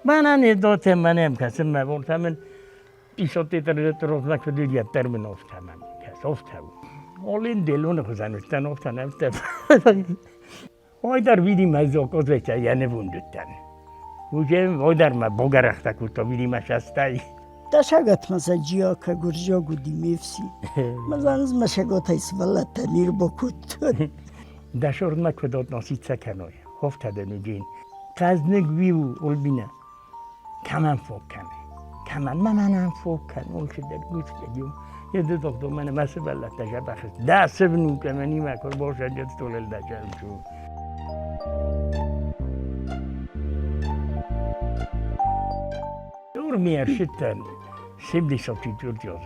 Мӕнӕн едотӕ мӕнӕм кӕсын мӕ бон та мын Писотетрозна куыд терминовтӕ мӕм кӕсовтӕ. Олин делоны хуызӕн уыдтӕн офтӕ нӕмттӕ. Ой дӕр видимо зокозветя я не вундуттӕн. Уже ой дӕр мӕ богарӕхтӕ кодта, видимо, шастай. Дӕсагатмӕ сӕ джиака гуырдзиаг уыди ме фсин. Мӕ заныз мӕ саготӕй сывӕллӕттӕ не рбакодтон. Дӕсордмӕ куыд относиться кӕной, хофтӕ дӕн уыдин. Хъӕзныг уиу улбина. Кӕмӕн фог кӕны? Кӕмӕн? Мӕнӕн фог кӕн, олчидӕр гуцкӕдиу. Еды дохто мӕнӕ мӕ сывӕллӕттӕ зӕбӕх Дӕ сывнукӕ мӕнимӕ куы рбосӕджы столыл дӕ чу. Урмиершitten 74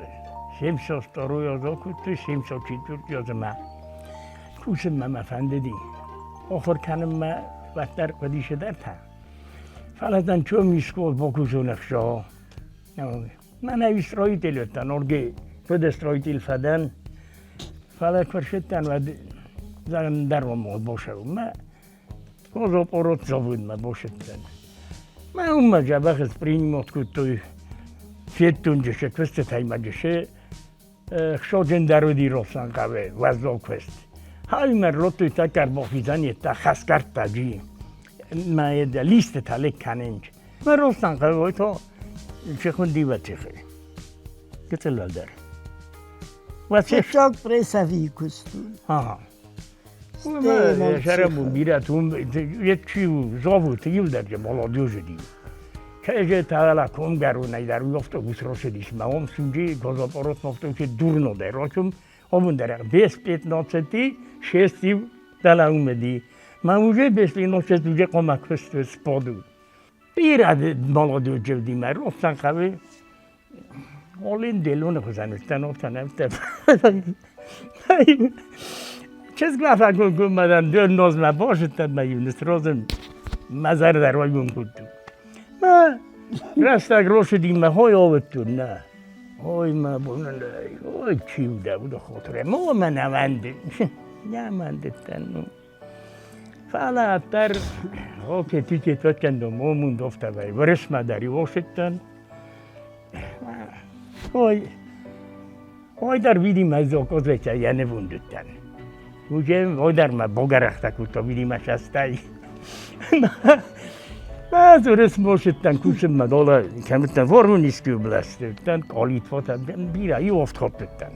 72 окутты 74 мӕ кусынмӕ мӕ фӕндыди. Ахуыр кӕнынмӕ уӕддӕр хъуыдис дӕр та. Фӕлӕ дӕн чом школ бокусун ӕхсо. Мӕнӕ строитель уыдтӕн, орги куыд строитель фӕдӕн. Фӕлӕ куы рсыдтӕн, уӕд зӕгъын дӕр босӕу. Мӕ Козопорот заводмӕ босыдтӕн. Мӕ уымӕ дзӕбӕх принимать кодтой федтонджысы куыстытӕй мӕ джысы хсоджын дӕр уыди Росланхъӕуы уӕззау куыст. Хаймӕ роттой тӕккӕ ӕрбахизӕн хӕсгӕрдтӕ джи. Мӕ листытӕ лыг кӕнынч. Мӕ Росланхъӕуы то чихуынди вӕтихы. Гыццыл уӕлдӕр. Фыццаг прессавийы куыст у. Ага. Шарабу бирӕ тум чи зовут иудӕрджы молодежи. Кӕже тала комгарунай дар автобус росидис ма ом сунджи гозопорот автобус дурно дар рочум омундар без 15 шести дала умеди. Ма уже без 15 уже кома куст споду. Бирӕ молодежи ди ма росан хаве Олин делоны хуызӕн уыдтӕн, офтӕн ӕмттӕ. Чызг афӕгугумӕ дön нозмӕ базыдтӕн мӕ иу нысрозын мӕ зӕрдӕ райгом кодтон. Мӕ рӕстӕг росыди мӕ хой овыдтон, нӕ. Ой, мӕ бон, ой, чи удӕ, уды хотырӕ, мо мӕ нӕ вӕнды. Нӕ мӕндыдтӕн, ну. Фӕлӕ ӕддӕр окей, тетвӕткӕндом омундофтӕвӕй Вырысмӕ дӕр иосыдтӕн. Ой, ой дӕр видимо зокозветя я не вундуттӕн. Уже ой дӕр мӕ богарӕхтӕ кодта, видимо, шастай. Мӕ Вырыс мосыдтӕн кусынмӕ дола кӕмыттӕн Воронежский областы, тӕн къолитвотӕ бирӕ иофтхоттыдтӕн.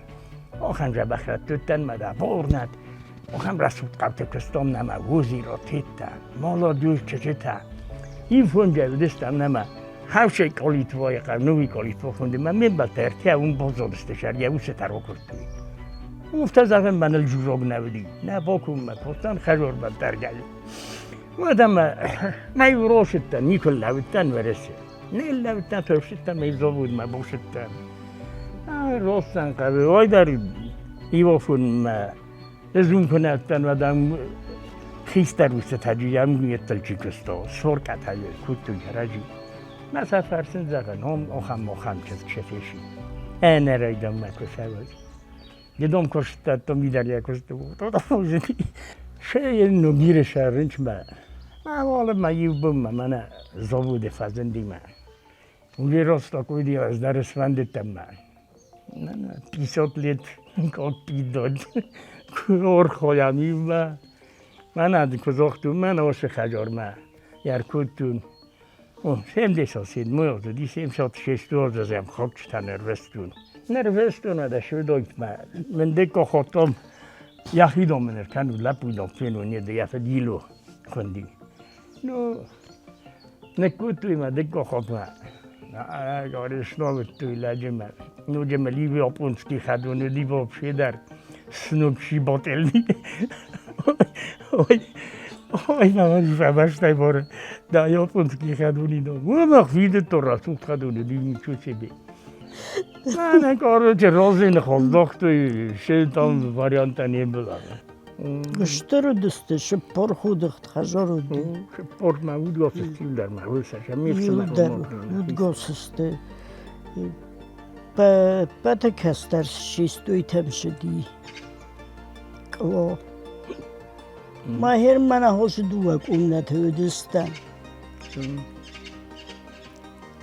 Охӕн дзӕбӕх раттыдтӕн мӕ да борнат. Охӕн рӕсугъд хъӕутӕ куыстом нӕмӕ озеро тедта, молодежь чызджытӕ. Ивгъуынгӕ уыдыстӕм нӕмӕ хӕвсӕй къолитвойы хъӕу, нуви къолитво хуынди, мӕ ме мбӕлттӕ ӕртӕ уым боззодысты сӕр, йӕ усытӕ ракуырдтой. Уфтӕ зӕгъын мӕныл жужог нӕ уыди. Нӕ бокуммӕ кодтан хӕзор бӕлтӕргӕй. Уӕд ӕмӕ мӕ иу росыдтӕн, никуы лӕудтӕн Уӕрӕсе. Не лӕудтӕн, фӕрсыдтӕн, мӕ заводмӕ босыдтӕн. Ростан хъӕуы, ой дӕр иофунмӕ Зункунӕттӕн уӕдӕм хистӕр устытӕ джиам еттӕлчи куысто, соркъатӕ куыдтой кӕрӕдзи. Мӕ сӕ фӕрсын зӕгъын, ом охам-охам чызг шефеши. Ӕнӕрайдӕм мӕ куы Дедом куыстӕттом идарья куысты Шейын ногиры сӕрынчмӕ. Мӕ уалы мӕ иу бынмӕ мӕнӕ заводы фӕзындимӕ. Уже росток уйди ӕз дӕр сфӕндыдтӕн мӕ. 500 лет как пидот. Орхоям ивмӕ. Мӕнӕ куы зогътун, мӕнӕ осы хӕджормӕ. Яркуттун. О, 77 ди 76 зем хокчта нервестун. Нервестун да шудойтмӕ. Мен деко хотом яхидом мен эркану лапуидом фену не де яфедило хунди. Ну, Nekkutuima deko hotma. Говоришь, ладжима. Ну, джема ливи опунски хадуну ливо пшедар. Снук шиботелни. Ой, ой, мама, баштай бор. Да, японский хадуни до. Ума видит то расух хадуни, ничего себе. Она, короче, розин холдохту, все там варианта не было. Стыр уыдысты, 40 худыгъд хӕзар уыди. 40 ма удгосы иу дӕр ма уыцы Иу дӕр удгосы Пӕты кӕстӕр ссис туйтӕм сыди. Къло. Махер мӕнӕ хосы дыууӕ къумнӕты уыдыстӕм.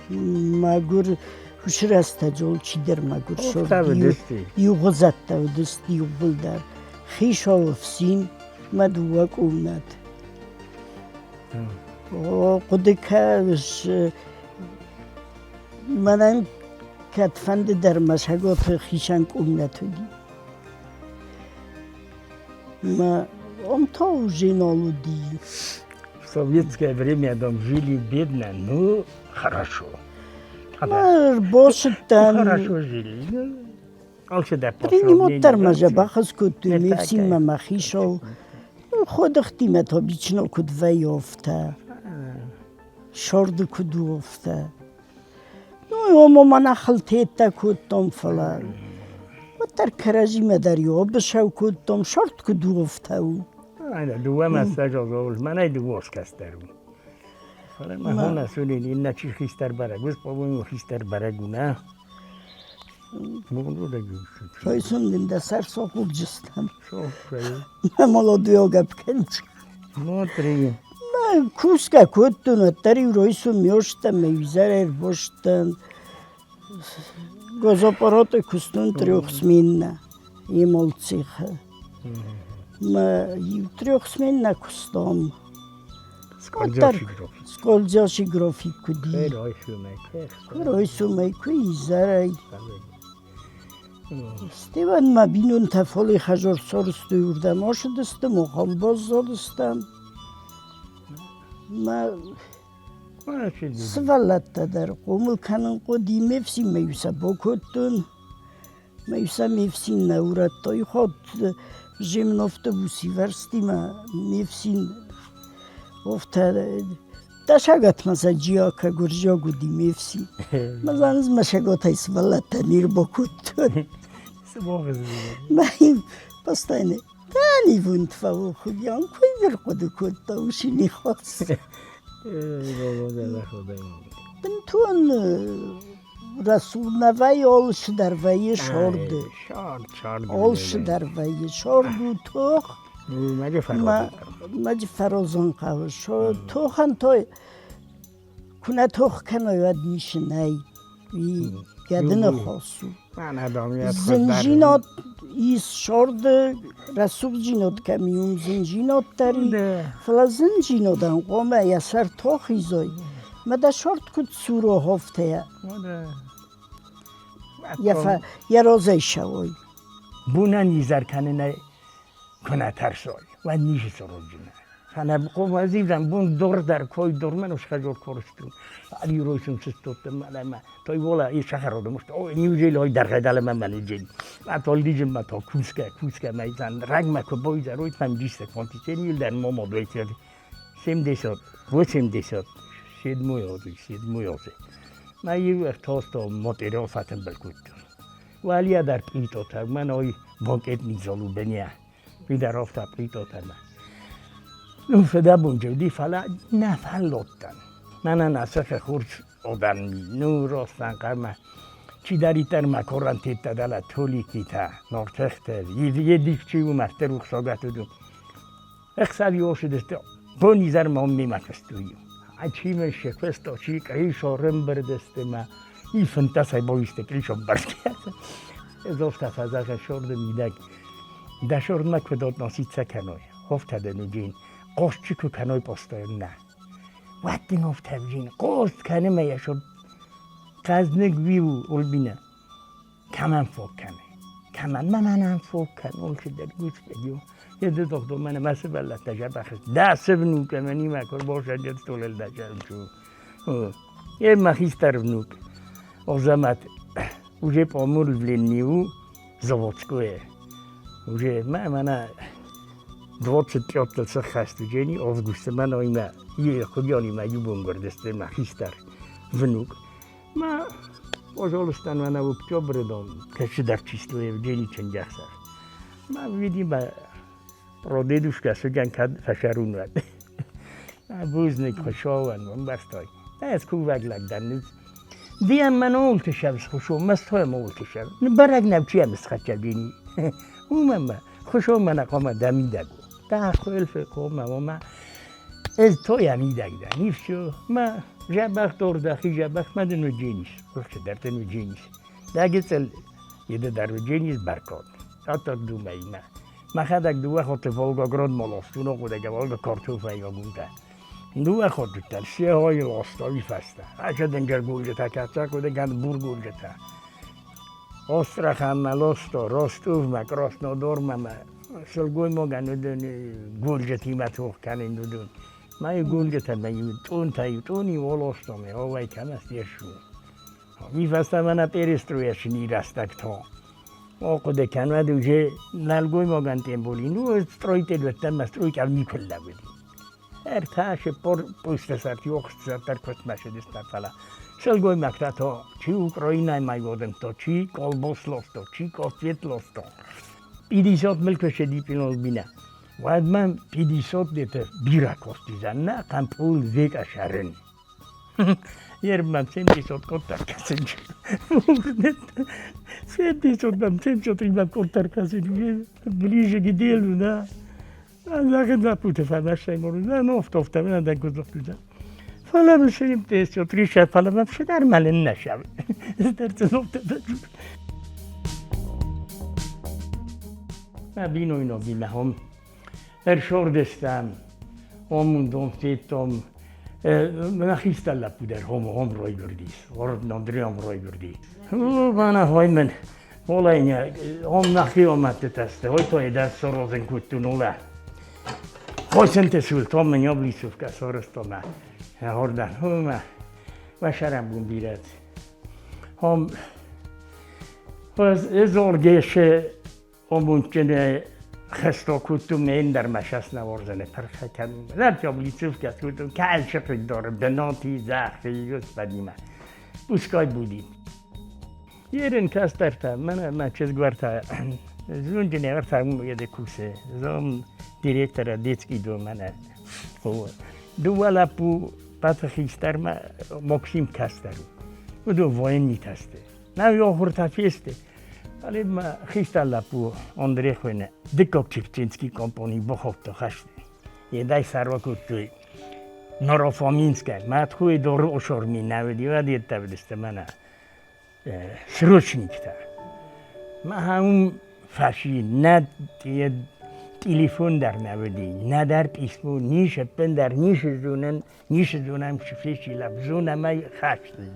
Мӕгуыр уыцы рӕстӕджы чидӕр мӕгуыр иугъуызӕттӕ уыдысты иууылдӕр. Хицауы фсин мӕ дыууӕ къумнӕт. Хъуыды кӕныс, мӕнӕн кӕдфӕнды дӕр мӕ саготы хицӕн къумнӕт уыди. Мӕ он то уже нал уыди. В советское время дом жили бедно, ну, хорошо. Босыдтӕн. Хорошо жили. Алцыдӕр Принимоттар ма дзӕбӕх скодтой ме фсинмӕ мӕ хицау. Ходыхтимӕ то обычно куыд вӕййы, афтӕ. Сорды куыд у, афтӕ. Ну, ома мӕнӕ хылтеттӕ кодтам, фӕлӕ уӕддӕр кӕрӕдзимӕ дӕр иобысӕу кодтам, сорт куыд у, афтӕ у. Дыууӕ мӕ мӕнӕй дыууӕ кӕстӕр у. Фӕлӕ мӕ хона сунин иннӕ чи хистӕр бӕрӕг, уыз, по-моему, хистӕр бӕрӕг у, нӕ? Тойсон дын дӕ сӕр сохъугджыстӕм. Мӕ молодой гӕпкӕнч. Смотри. Мӕ кусгӕ кодтон, уӕддӕр-иу ройсон мёстӕн, мӕ изӕрӕй ӕрбостӕн. Газоаппараты куыстон трехсменнӕ емолцехы. Мӕ иу трехсменнӕ куыстон. Скользящий график куыд и. Райсомӕй, куы изӕрӕй. Стивен мӕ бинонтӕ фале хӕзор сорстой уырдӕм ацыдысты, махӕн баззадыстӕм. Мӕ сывӕллӕттӕ дӕр хъомыл кӕнын хъуыди, ме фсинмӕ-иу сӕ бакодтон. Мӕ сӕ ме фсин нӕ урӕдтой, хоть зимн автобуси верстимӕ ме фсин офтӕ дӕсагатмӕ сӕ джиака гуырдзиаг уыди ме фсин. Мӕ заныз мӕ саготӕй сывӕллӕттӕ не рбакодтон. Мӕ постоянно да не вунт фӕуы хуыйан куы ӕрхъуыды кодта уыцы нихос. Бынтон рӕсугъд нӕ вӕййы, олсыдӕр вӕййы сорды. Олсыдӕр вӕййы. Сорд у тох. Маджы фӕрозон хъӕуы. Тохӕн той куы нӕ тох кӕной, уӕд ницы нӕй. Гӕдыны хос у. Зынжинот ис сорды, рӕсугъдзинад кӕм и, уым зынжинот дӕр и. Фӕлӕ зынжинодӕн хъуамӕ йӕ сӕр тох изой. Мӕ дӕ сорт куыд суро хофтӕйӕ? Йӕ розӕй сӕуой. Бунӕн изӕр кӕнынӕй куы нӕ тӕрсой, уӕд ницы сороджынӕ. Фӕлӕ хъомазивӕн бон дор дӕр кой дормӕн усхӕжор корсту. Алиройсун сыстотты мӕлӕмӕ. Той вола и сахародом что ой неужели ой даргайдалама мануджин. А то лижим ма то куска куска майзан рагма ко бойза рой там диссе контисен юлдер момо блейсер. 70, 80, седьмой седьмой Ма иу тосто мотеро фатен белкуттун. Валия дар плитота, ман ой банкет мизолубения. Видаровта плитота. Ну, федабунджевди фала на фаллоттан. На на сахе хурч одан ну ростан карма. Чидаритар ма корантетта дала толикита, нортехте, едикчи умастер ухсогатуду. Эхсави ошидесте, бонизар мом мимакастую. А чимеше questo ci кришо рембердесте ма и фантасай боисте кришо барскиаса. Ez ofta fazaxa shorde midag. Da shord ma kvedot nositsa kanoi. Hofta de nugin. Qoshchiku kanoi postoyna. Wattin ofta vjin. Qost kanema ya shord. Qaznig viu ulbina. Kaman fok kane. Kaman mananam fok kan. Olkider guç bediyo. Yedi doktor mene mesel تجربه دست بنوک منی مکر باشد جد تولل دجرم شو. Е махистер внук. Озамат уже помурвлениу заводское. Уже мана 25 сахастуджени август мана има е хугиони ма юбонгордесте махистер внук. Ма пожалуйста мана в октябре дом кашидар число Евгений Ченгахсар. Ма видимо прадедушка суган кад фашарунват. Бузник хошован бастой. Ez kuvaglag Diyan man oltışavs xuşo mastoy oltışav. Barag navchiya misxachagini. Umama xuşo mana qoma damidago. Ta xulf qoma wama. Ez toya midagda, nifsho, ma жабах тордахи жабах маден удженис, урчдартен удженис. Дагецел еде дар удженис баркот. Ато думай ма. Махадаг дуа хоте Волгоград молостуно кудага Волга картофа йогунта. Дуа хотутал се хой лостови фаста. Ача денгер гулжета каца кудаган бургулжета. Острахан лосто, Ростов ма, Краснодор ма, სულგუიმოგან გურჯეთ იმათ უხკანინ დუდუნ. მაი გურჯეთა მე ტუნთა ტუნი ვოლოსტომე ოვაი კანას ეშუ. მიფასტამანა პერესტროიაში ნირასტაქთო. ოყოდე კანვად уже ნალგუიმოგან ტემბოლი ნუ სტროიტელვეთ და მას სტროიკალ მიქველდავედი. ერთაშე პორ პუსტესარტი ოხსტარ ქვეტმაშედის ტაფალა. სულგუიმაქთათო ჩი უკროინა მაიგოდემთო ჩი კოლბოსლოსტო ჩი კოსტვეტლოსტო. 50 мелкаше дипинол бина. Вадман 50 это биракостизанна кампул века шарен. Ермам 70 контаркасен. 70 бам 70 имам контаркасен. Ближе к делу, да. Лаген запуте фамашай мору. Да, но в на да гозофтуза. Фала бшим тесio триша фала бшим нормально наша. Ma bino bimahom. Er shordestam. Om dom fetom. Nachista puder homo hom roigurdis. Or nondriom roigurdi. Bana hoimen. Olainya om nachiomat tästä. Hoito ei tässä sorosen kuttu nola. Hoisente sul tommen oblisuvka sorostoma. Ja hordan homa. Vasharam biret. Hom ez orgeshe وممكن خستو كنتو من در مشاسنا ورزنه پرخه کن در облицовка كنتو كعل شكل دور بنانتي زاخي يوس بديما بوسكاي بودي يرن كاسترتا من ما چیز گورتا زون ورتا يده كوسه زوم ديريكتور ديتسكي دو من هو دو بو پاتخيستر ما ماكسيم كاسترو ودو военный тасте на йохурта фесте Алим хисталапу Андрей хуне дикок чипчинский компони боховто хаште. Едай сарвакутуй. Норофоминска, матхуй дору ошорми наведи вадиеттавдисте мана. Срочникта. Ма хаум фаши над телефон дар наведи, надар письмо, нише пендар, нише зунен, нише зунам шифлиши лабзуна май хашти.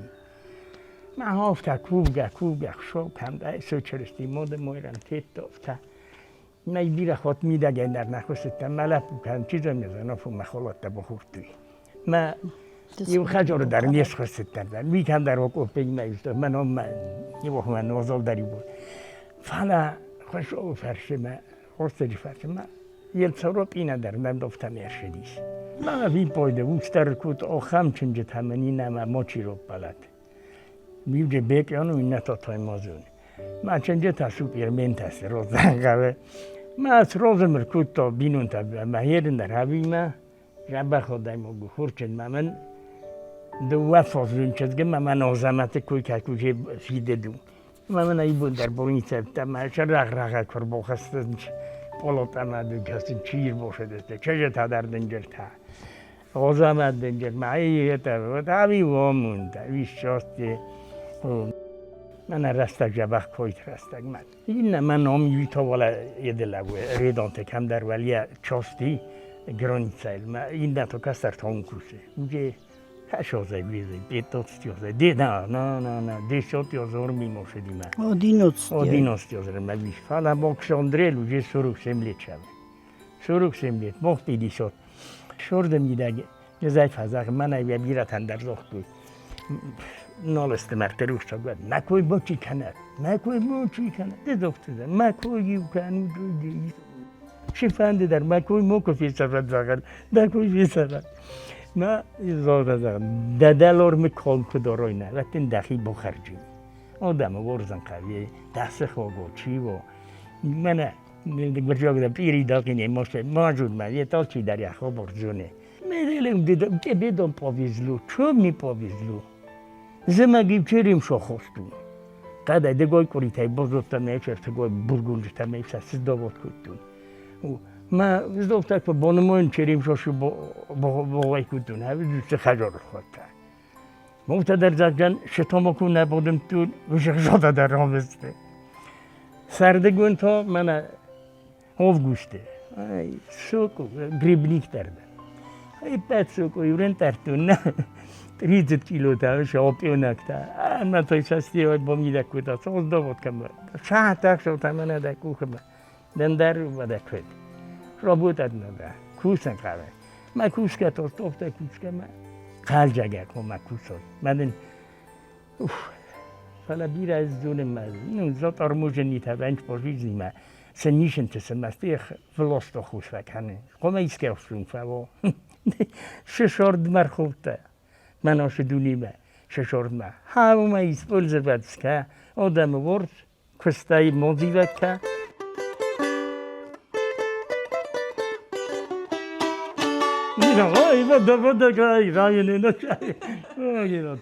Ma hofta kuvga kuvga shok ham da so mode moiran tettofta. Ma bira hot midagen dar nakhosetta malapu kan чизо мезано фу махолотта бохуртуй. Ma ю хаҷор дар несхосетта ми кам дар окопег ма юсто ман ом ю ман нозол дари бу. Фала хошо фарше ма хостери фарше ма ел цоро пина дар нам дофта мершедис. Ma vi pojde устар кут охам чинже тамани нама мочиро палат. Мивже бекиону инато тоймозун. Ma чинже та суперментас розангаве. Ma роземр кутто бинунта ма херин дар хавима жаба ходай могу хурчен маман дуа фозун чезге маман озамате куй какуже фидеду. Маман айбун дар больница та ма шарах раха курбо хастын полотама ду касын чир бошедесте чеже та дар динжерта. Озамат динжер ма ай это тави вомунта вишосте. من رستگ جبخ کویت رستگ من این من نام یوتا والا یدلگو ریدانته کم در ولی چاستی граница ма ин да то кастар тон кусе уже хашозе визе петоцтиозе де на на на на десятиозор мимошеди ма 11 11 ма виш фала бокс Андрел уже 47 лет шаве 47 лет мох 50 шордем мидаг зай фазах ман ай биратан дар зохту нолeste marterusta guarda ma coi moci canat ma coi moci canat de zoftu ma coi yu kanu شفان در ما کوی مو في سفر زغل دا کوی في سفر ما زور زغل ددلور مکول کدوروینا وقتی دخی بخرجی آدم ورزن قویه دست خوگو چی و من برجا پیری داقینه ماشه ماجود من یه تا چی در یخ برزونه меделем дедам тебе дом повезло чё мне повезло зимаги черим шо хосту қадай дегой куритай бозофта мечерта гой бургунжта меча сиздовод куттун. Ma zdovtak bonomoin cherim shoshi boğaykutun, ha xajar khota. Muvta der shetomoku nabodim tu vshada der rameste. Sardegun to mana августе. Ай, соку, грибник тарда. Ай, пять соку, юрен тартун. 30 кило та, шопионакта. А на той части бомида куда, создавот кама. Шата, что там надо кухма. Дендар вадаквет. Работать надо. Кусан каве. Ма куска то стофта куска ма. Қалжага ко ма кусот. Маден уф. Фала бира из зоны ма. Ну, зот армужени та венч по жизни ма. Сенишен тесе мастих влостохус вакане. Кома искерфлун фаво. Шешорд марховта. Маноше дунима. Шешорд ма. Хаума использовать одам ворд кустай мозивака. Ой, вода, вода, гай, район, ну, ой, вот,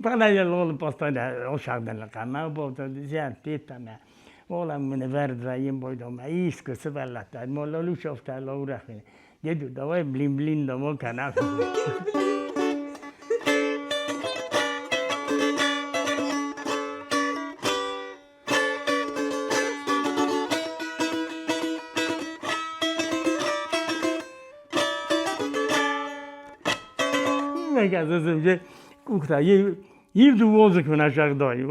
Пана лол постоянно ошагдан кама, бо зян питама. Ола من ورد و این باید ما ایسکو سبلتا مولا لو شفتا لو رخ Деду, давай блин-блин домо канал. Мегазызым кухта Yivdu воздух на шахдой.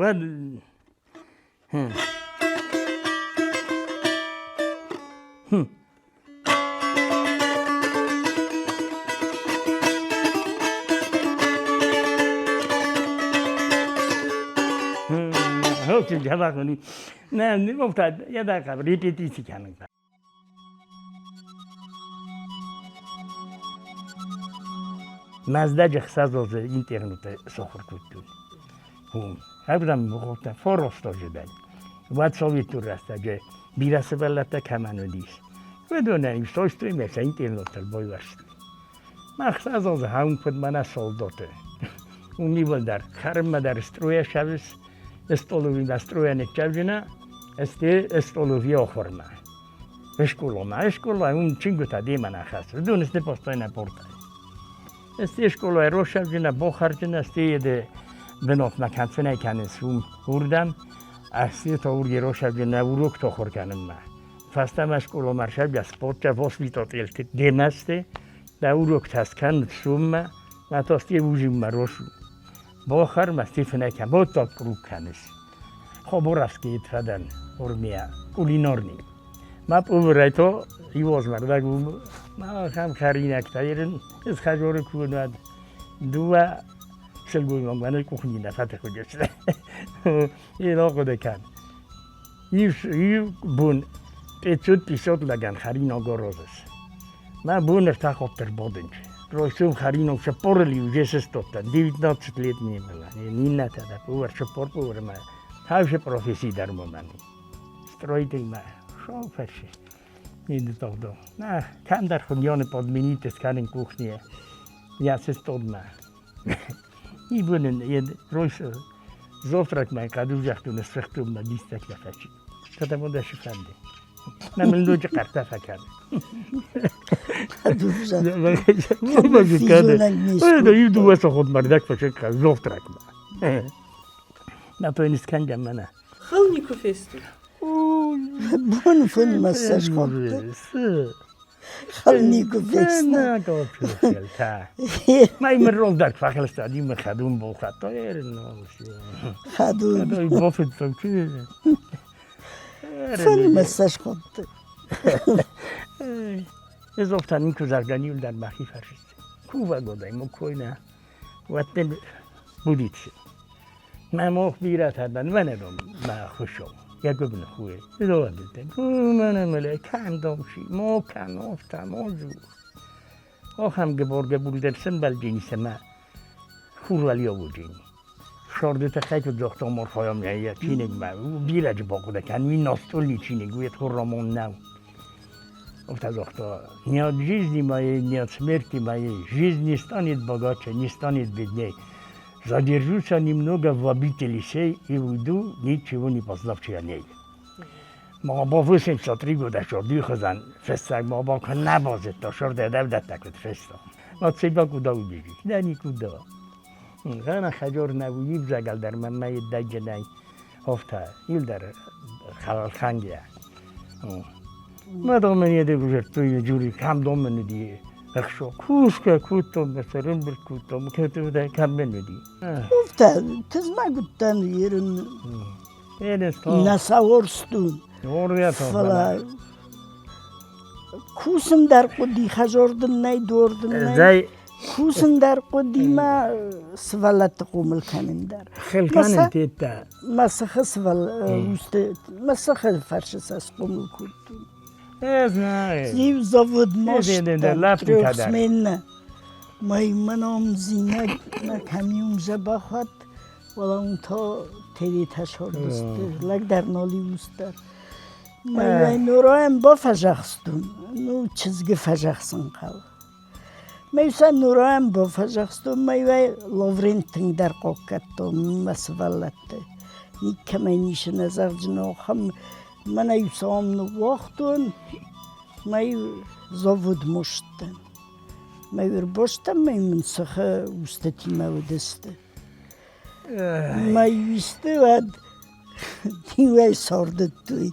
Не, мовта, я так, репетиции канын. Маздаҷ хсазозе интернет сохр куттун. Хум. Хабрам мохта форосто жедан. Ватсови тураста же бирасебалата каманодис. Ведона истойсту имеса интернет бойварст. Махсазозе хаун мана солдоте. Унивалдар хармадар строя шавис столови на строя не чавжина, este столови охорма. Школа, школа, un cinguta demana хас. Дунес не постојна порта. Este школа рошавжина бохаржина стеде бенот на канцена канес ум урдам асти то урги рошавжина урок то хорканым ма. Фастама школа маршав спортча восвитот элти демасте да урок таскан сумма ма то сти ужим марошу. Бохар ма стифна кан бото круг канес. Хоборавски итфадан урмия кулинорни. Ма пуврайто ивоз мардагу ма хам харинак таирин из хажоры кунад дуа сэлгуй мангана кухни на фата худёс. И лого кан. Ив ив бун 550 лаган харино горозес. Ма бун тахоптер боденч. Ройсум харино шапорли уже сестота 19 лет не было. Не надо да пувар шапор пувар ма. Хавше профессии дармомани. Строитель ма. Шоферши. Не до. На, kan där подмените сканин кухне. Я се стодма. И бунен ед ройс завтрак ма каду жахту на сахтум на дистак лафачи. Тата монда шифанде. На млнуҷ қарта факар. Каду жахту. Да и дуа ход мардак фашек завтрак ма. На то не сканга мана. Хылнику фесту. Бун фун массаж хопты. Хылнику феста. ما يمرون داك فاخلست ديما خدوم بوخا طير خدوم بوفت فمشي فن массаж хопты. Ezoftan inkuzargani uldan mahi fascist. Kuva goday mo koyna. Vatten budits. Ma moh birat hadan manadom ma khusho. يقبل خوي لو بلتن ما ملا كان دومشي مو كان اوفتا موجو ოხამ გებორგებულდებსენ ბალჯინი სემა ხურვალიო ბუჯინი. შორდეთ ხაიქ ძოხტო მორხოიომ ია ჩინეგ მა ბირაჯ ბოყდა კან ვინ ოსტოლი ჩინეგ უეთ ხურომონ ნავ. Οφτα ზოხტო не от жизни моей, не от смерти моей, жизнь не станет богаче, не станет бедней. Задержуся немного в обители сей и уйду, ничего не познавши о ней. Ма бавысинца 3 года шор дюхазан фестаг ма бака не базетта шор дедевдеттек феста. Ма цейба куда убежит? Да никуда. Гана хаджор на уибзагал дар маммай даджанай офта илдар халалхангия. Мадам еде гужерту жури кам домен ди. Эхшо кушка кутом бесерым бир кутом кетүдэ каммен ди. Офта тызмагуттан ерын насаорстун. Фала кусын дӕр хъуыди, хӕзор дын нӕй, дор дын нӕй. Кусын дӕр хъуыди мӕ сывӕллӕтты хъомыл кӕнын дӕр. Хыл кӕнын тедта. Мӕ сыхы сывӕл усты мӕ сыхы фӕрсы сӕ схъомыл кодтон. Знаю. Завод трехсменна. Мой мном зинаг на камиум забахат, валаунто терита шордысты, лӕгдӕр ноли устар. Мӕ нуроем бафӕзӕхстун, ну чызгы фӕзӕхсын хъӕуы. Мӕ сӕ нуроем бафӕзӕхстун, мӕ Лаврент тынгдӕр хъахъхъӕдтон мӕ сывӕллӕтты. Никӕмӕй ницы нӕ зӕгъдзынӕн, ахӕм мӕнӕ иу сӕм ныууагътон, мӕ завод мостӕн. Мӕ ӕрбастӕн мӕ мын сыхы устытимӕ уыдысты. Мӕ исты уӕд иуӕй сардыдтой.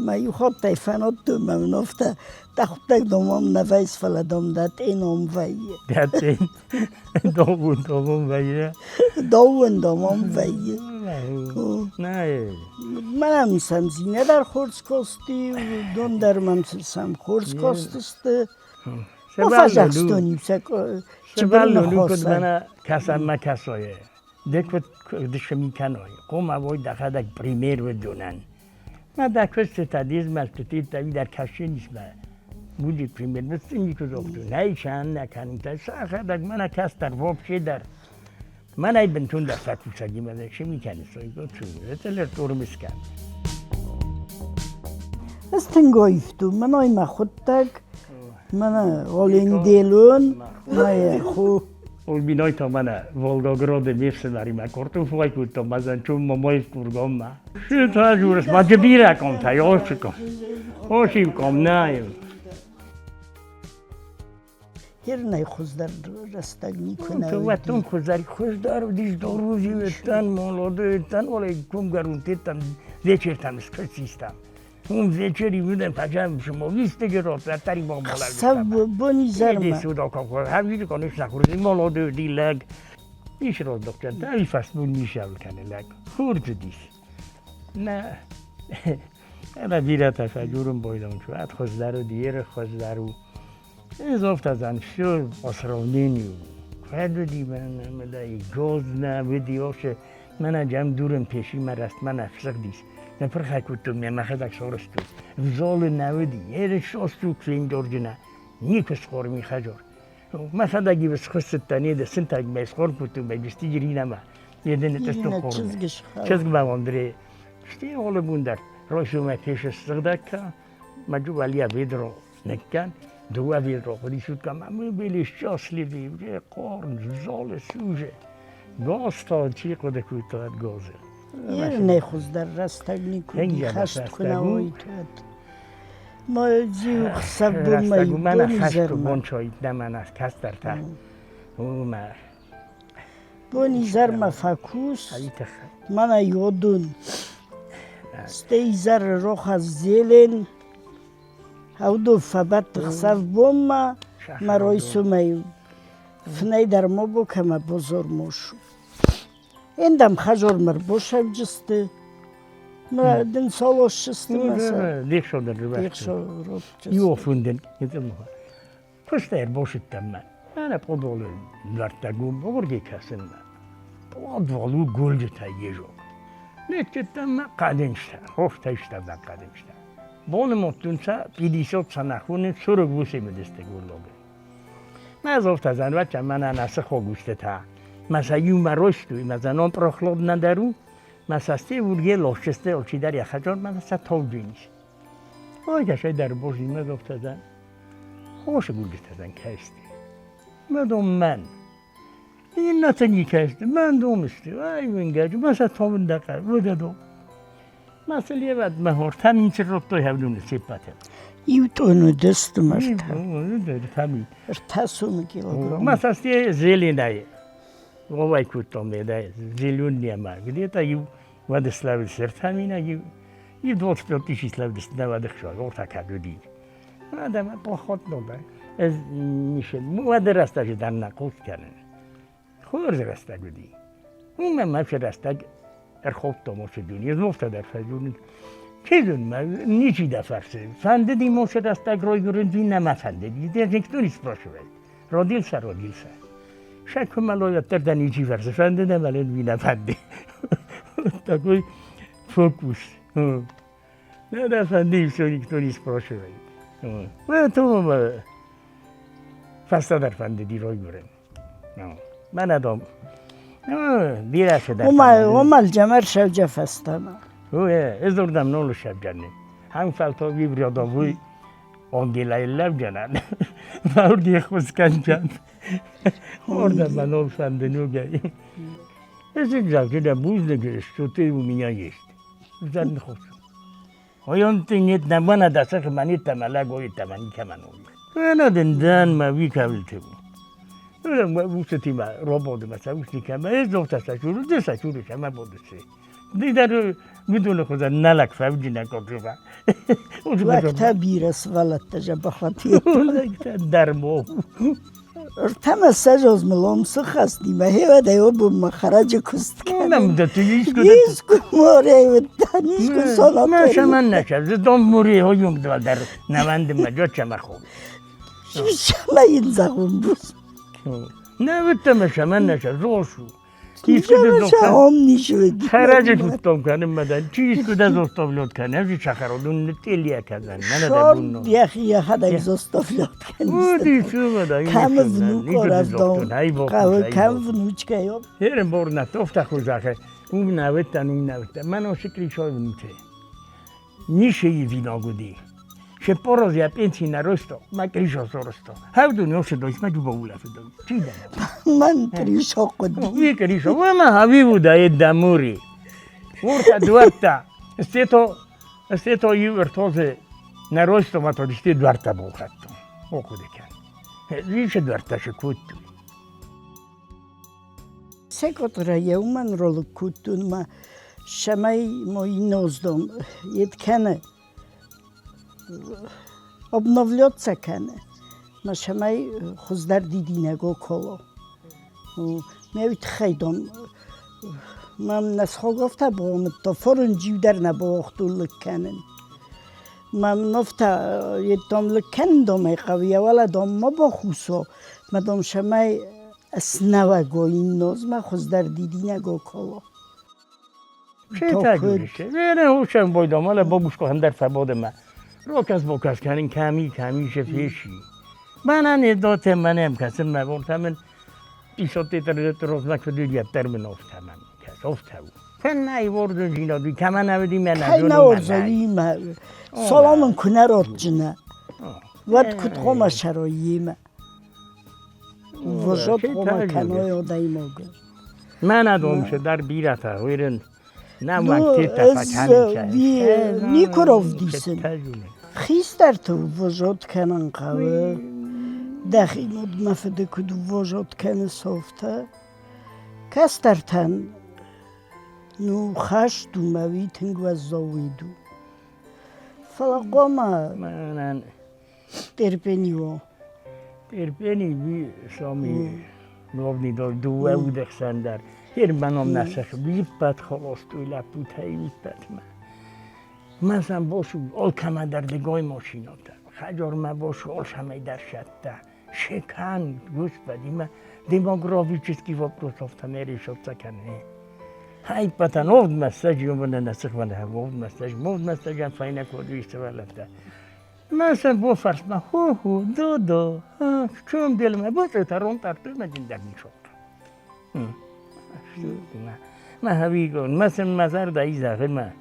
Мӕ иу хаттӕй фӕнадтой мӕ мын афтӕ, дӕхуыдтӕг дам ам нӕ вӕййыс, фӕлӕ дам дӕ тъен ам вӕййы. Дӕ тъен дауын дам ам вӕййы? Дауын дам ам вӕййы. Мӕнӕн сӕм Зинӕ дӕр хорз касти, уыдон дӕр мӕм сӕм хорз кастысты. Бафӕдзӕхстон-иу сӕ Сывӕллон куыд мӕнӕ кӕсӕнмӕ кӕсой, ды куыд дышми кӕной, хъума уой дӕхӕдӕг пример уыдонӕн. Мӕ дӕ куыстытӕ, де змӕлдтытӕ дӕр кӕсынис мӕ будет пример. Никуы зогъту, нӕй сӕн нӕ кӕнынтӕ, сӕхӕдӕг мӕнӕ кӕстӕр вообще дӕр. Мӕнӕй бынтондӕр сӕ кусӕгимӕ шими кӕныс, это лер тормыска. Ӕз тынг аивтон, мӕнӕй мӕ хъуыддаг, мӕнӕ Оленделон, мӕ хо. Olbinojta mene Volgogrode ме фсымӕримӕ кортуфлай кодтон, мӕзӕн чумма мой кургоммӕ. Шыта журс, ма бирӕ комтӕ, ёшиком. Ошивком, наем. Хернӕй хуыздӕр рӕстӕг никуы нӕ уыди. Уӕттон хуыздӕр, хуыздӕр уыдис дорузи уыдтӕн, молодой уыдтӕн, олай кумгарун теттам, вечертам скрцистам. Ум вечери уыдӕн пачам шумовисты рот, аттари бомбола. Хсӕв бонизӕрмӕ. Судоков, конечно, молодой уыди лӕг. Ис роздохтӕн, та ифас мун нишал кӕны лӕг. Хурдзыдис. На ӕмӕ бирӕтӕ фӕджурын бойдон, ат хуыздӕр уыди, еры хуыздӕр у. Изофтазан все по сравнению. Куӕд уыди мӕнӕ да и гозна уыди вообще мӕнӕ джам дурын пеши мӕ раст мӕнӕ фсыгъдис. Нӕ пырхӕй кодтон мӕ мӕхӕдӕг сорысту. Взолы нӕ уыди, еры состу квендорджына. Никуы схорми хӕджор. Мӕхӕдӕг ив схуыссыдтӕн, еде сынтӕг мӕ схор кодтон, мӕ гистигиринӕмӕ. Еде нытъысту хормӕ. Чызг ма Андрей. Сте олы бундар. Ройсумӕ пеше сыгъдӕг ка. Маджу валия ведро никкан. Дыууӕ ведро хъуыди суткӕмӕ. Мы были счастливы, уже корм, золы, суже. Газ чи хъуыды кодта газы. Ернӕй хуыздӕр рӕстӕг никуы уыди, хӕст куы нӕ уайд, уӕд. Ма дзиу хсӕв бонмӕ бонизӕрмӕ. Бончой нӕ кӕстӕртӕ. Уымӕ. Бонизӕрмӕ фӕкус, мӕнӕ йодун. Стӕй изӕры рохас зелен, Аудо фӕбадт ӕхсӕв бонмӕ, мӕ райсомӕй фынӕй дӕр ма бакӕ мӕ базар ма ссу. Эндам хӕзормӕ рбосӕвджысты, мӕ дын цалоссысты мӕ сӕ. Дехшо дӕр Иофунден Куыстӕй ӕрбосыдтӕн мӕ. Мӕнӕ пъодолы нуӕрттӕ гом орги кӕсынмӕ. Подвал у гулджытӕй ежок. Неччеттӕн мӕ хъаденстӕ, хофтӕйстӕ мӕ хъаденстӕ. Боны моттунца 50 санахунин 48 медесте гурлоги. Мӕ зовтазан вача мӕнӕ насы хогустета. Маса иумӕ ростуй, маса нон прохладно дару, маса сте урге лошчесте очидар яхаджор, маса товджинис. Ой, кашай дар божи мӕ зовтазан. Хошы гулджытазан кӕсти. Мӕ дом мӕн. Иннӕтӕ никӕсты, мӕн домысты. Ай, мӕнгӕджы, маса товын дӕ хъӕр, уӕдӕ дом. Маселеват ма хортамин чирроттой хавдун сеппател. Иу тъон уыдысты мӕртӕ. Ӕртӕ сомы килограмм. Масасте зеленая. Овай куттом да зеленая где-то и Владислав Сертамина и 25 тысяч Владислава Ортакадуди. Адам плохотно да. Ez нишен. Уӕды рӕстӕджы дӕр нӕ хъус кӕнын. Хорз рӕстӕг уыди. Уымӕн мӕ рӕстӕг ӕрхофтон уыцы дуне, знохтӕ дӕр фӕзонын. Чи зоны, ничи дӕ фӕрсы. Фӕндыди мосы рӕстӕг ройгуырын, нӕ мӕ фӕндыди. Тебя никто не спрашивает. Родился, родился. Шаг малой уӕддӕр дӕ ничи фӕрсы, фӕнды дӕ мӕлын, ви нӕ фӕнды. Такой фокус. Нӕ дӕ фӕнды, и все, никто не спрашивает. Поэтому фӕстӕдӕр фӕндыди ройгуырын. Мӕнӕ дом. Бирӕ цыдӕр. Омал джамар шавджа фӕстӕмӕ. Ez ordam nolu шавджаны. Хам фалто вибродовый онгела лавджанан. Маурди хусканджан. Ордам манол фанденугай. Ez когда бузныг, что ты у меня есть. Зан хочу. Оёнты нет на мана да сах манита малаго ита маника ману. Ена ден ма викавилтебу. Усетима робот ма саусника ма ez зовта сачуру де сачуру шама бодусе. Дидар бидуны хуза налак фавджина кокрува. Лӕгтӕ бирӕ сывӕллӕттӕ зӕбӕхуати. Дармо. Ӕртӕмӕ сӕзоз мылом сыхӕстимӕ хевӕдӕй обуммӕ хӕрӕджы куыст кӕнын. Нам да ты иску Иску море уыдтӕн, иску Ма шаман наша, дом муре хойум двалдар навандма жочама хо. Шама йын зӕгъун бус. На виттама шаман наша зошу. Хӕрӕджы куыстом кӕнын мӕ дӕн, чи искуы дӕ зостовлёт кӕны, ӕви сахародун нытъелия кӕнӕн, мӕнӕ дӕ бунно. Йӕхи йӕхӕдӕг зостовлёт кӕны. Кӕм внук раздон, кӕм внучка ёб. Херен борна тофта хузахе, умна веттан, умна веттан, мано шикричой внуче. Нише и виногуди. Ше порозя пенси на росто, ма кришо соросто. Хавду ноше дойс, ма джубо улафе дойс. Чи да? Ман кришо қуди. Ви кришо, ма хавиву да е дамури. Урта дуарта, стето, стето и вертозе на росто ма тодисти дуарта бухатто. Окудекан. Више дуарта ше кутту. Секотра еуман ролы куттун ма шамай мой ноздом еткене обновлётся кене. Ма шамай хуздер дидинаго коло. Ме витхайдом мам насхоговта бомтто форун дживдер на бохтуллык кенен. Мам нофта еддом лыкен дом эқавия вала дом ма бохусо. Мадом шамай снава инноз ма хуздер дидинаго коло. Шетагурише. Вере ушем бойдом, але бабушко хандер фабодема. Рокас бокас канин ками ками шефеши. Мана не доте манем касым ма бортамен исоте терет розна кудуя терминов таман. Кас офтау. Фен вордун жино ди камана веди мена. Кай на орзоима. Соломон кунаротжина. Вот кутхома шароима. Вожот хома каной одаимог. Мана домше дар бирата уирен. На мактета факанча. Ви никоровдисен. Хистарто вожот канан қавы. Дахинод мафеде куд вожот каны софта. Кастартан ну хашту мави тынгва зоуиду. Фала қома Манан терпенио. терпени ви соми ловни до дуа удехсандар. Хер маном насах виппат холостуй лапутай виппат ма. Масам бошу ол камадар дегой мошинота. Хаджор ма бошу ол шамай дар шатта. Шекан, господи, ма демографический вопрос там решился кане. Хай патан овд массаж юмна насах мана овд массаж, мовд массаж файна коду иставалата. Масам бо фарс ма ху ху до до. В чем дело? Ма вот это рон тарту ма диндар ничот. Ма хавигон, масам мазар да изахе ма.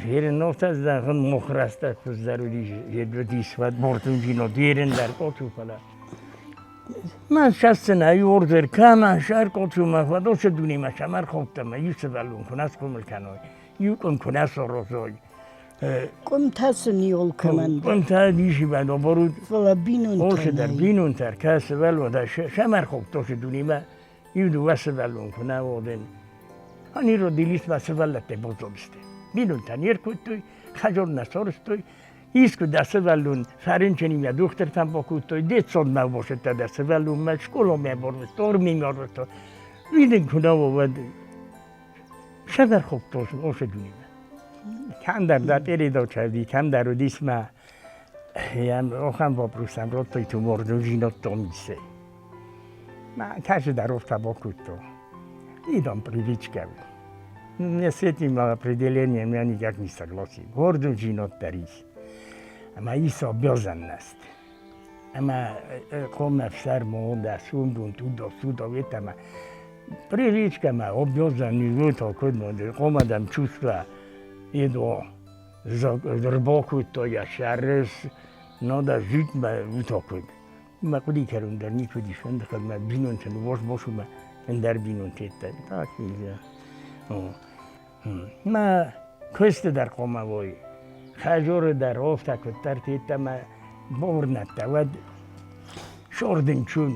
Херен нофта захын мохраста куздаруди едводи сват бортун жино дерен дар кочу фала. Ма шасна юрдер кама шар кочу ма фадоше дуни ма шамар хопта ма юсебалун кунас кумл каной. Иу къуым куы нӕ сорозой. Къуымтӕ сын иол кӕмӕн. Къуымтӕ нисимӕ доборут. Фӕлӕ бинонтӕ Ошыдӕр бинонтӕ ӕртӕ сывӕллон дӕр сӕмӕрхоптой дунемӕ. Иу дыууӕ сывӕллон куы нӕ уоден. Они родились ма сывӕллӕттӕй боззадысты. Бинонтӕ не ркодтой, хӕдзар нӕ сарӕзтой. Искуы дӕ сывӕллон фӕрынчынимӕ дохтыртӕм бакодтой, детсадмӕ бацыдтӕ дӕ сывӕллонмӕ, скъоламӕ барвыстой, армимӕ арвыстой. Уидын куы нӕ уа, уӕд сӕвӕрхоптой осы дунемӕ. Кӕмдӕр дӕ передача уыди, кӕмдӕр уыдис мӕ охӕм вопросӕм радтой тумордун жинотто мисе. Кӕсы дӕр офта бакодта. Идам привычка. Не с этим определением я никак не согласен. Гордун жинот дӕр ис. Ӕмӕ ис обязанность. Ӕмӕ хъомӕ ӕфсӕрмы дӕ сундун туда-сюда ӕмӕ привычка ма обязан это куыд хъомӕ дӕм чувство едо рбакодта йӕ сӕры надо жить ма утокуд. Мӕ хъуыди кӕрон дӕр никуы ис, ӕндӕр мӕ бинонтӕн уоз-босумӕ ӕндӕр бинонтӕ так нельзя. Мӕ куысты дӕр хъуамӕ уой, хӕдзары дӕр офтӕ куыддӕр тедта мӕ бауырнӕдта, уӕд сордын чун.